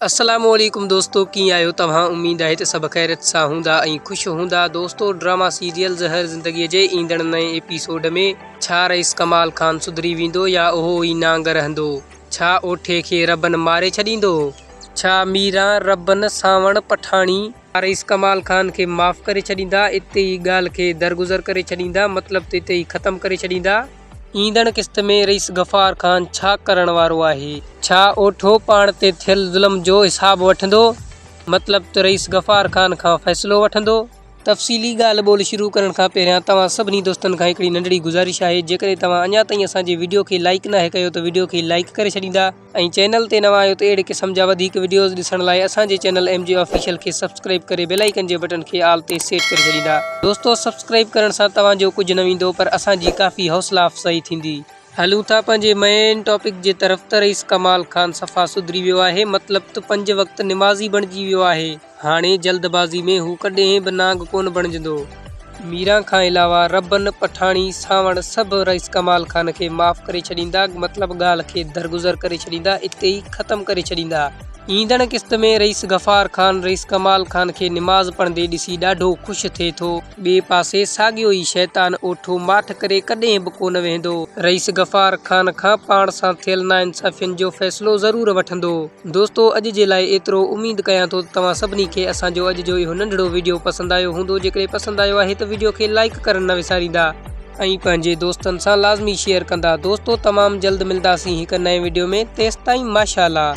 السلام عليڪم دوستو ڪيئن آهيو توهان اميد آهي ته سڀ خيريت سان هوندا ۽ خوش هوندا دوستو ڊراما سيريل زهر زندگي جي ايندڙ نئين ايپيسوڊ ۾ ڇا رئيس ڪمال خان سڌري ويندو يا اهو ئي نانگ رهندو ڇا اوٺي کي ربن ماري ڇڏيندو ڇا ميران ربن سانوڻ پٺاڻي رئيس ڪمال خان کي معاف ڪري ڇڏيندا اتي ئي ڳالهه کي درگذر ڪري ڇڏيندا مطلب ته اتي ئي ختم ڪري ڇڏيندا. ايندڙ قسط ۾ رئيس غفار خان ڇا ڪرڻ وارو آهي؟ ڇا اوٺو پاڻ تي ٿيل ظلم جو حساب وٺندو؟ مطلب ته رئيس غفار خان کان فيصلو وٺندو؟ تفصيلي ڳالهه ٻولهه شروع ڪرڻ کان پهريان توهان سڀني دوستن کان هڪڙي ننڍڙي گذارش آهي جيڪڏهن توهان اڃا تائين اسان جي وڊيو کي لائيڪ ناهي ڪيو ته وڊيو کي لائيڪ ڪري ڇڏيندا. ۽ چينل تي نوان آهيو ته اهڙي قسم جا وڌيڪ وڊيوز ڏسڻ لاء اسان جي چينل ايم جي آفيشل کي سبسڪرائيب ڪري بيل آئيڪن جي بٽڻ کي آل تي سيٽ ڪري ڇڏيندا. دوستو سبسڪرائيب ڪرڻ سان توهان جو ڪجهه نه ويندو پر اسان جي ڪافي حوصلا افزائي ٿيندي. هلون ٿا پنهنجي مين ٽاپڪ جي طرف ته رئيس ڪمال خان صفا سڌري ويو آهي مطلب ته پنج وقت نمازي بڻجي ويو آهي. هاڻي جلد بازي ۾ هو ڪڏهن به نانگ ڪونه بڻجندو. ميران کان علاوه ربن، پٺاڻي، سانوڻ سڀ رئيس ڪمال خان کي معاف ڪري ڇڏيندا مطلب ڳالهه کي درگذر ڪري ڇڏيندا اتي ئي ختم ڪري ڇڏيندا. ايندڙ قسط ۾ رئيس غفار خان رئيس ڪمال خان کي نماز پڙهندي ڏسي ڏاڍو خوش ٿئي ٿو. ٻئي پاسي ساڳيو ئي شيطان اوٺو ماٺ ڪري ڪڏهن به ڪونه ويهندو. رئيس غفار خان کان پاڻ سان ٿيل ناانصافين جو فيصلو ضرور وٺندو. دوستو اڄ جي لاء ايترو اميد ڪيان ٿو ته توهان سڀني کي اسان جو اڄ جو اهو ننڍڙو وڊيو پسند آيو هوندو جيڪڏهن پسند آيو آهي ته وڊيو کي لائيڪ ڪرڻ نه وساريندا ۽ پنهنجي دوستن سان لازمي شيئر ڪندا دوستو تمام جلد ملداسين هڪ نئين وڊيو ۾ تيستائين ماشاءالله.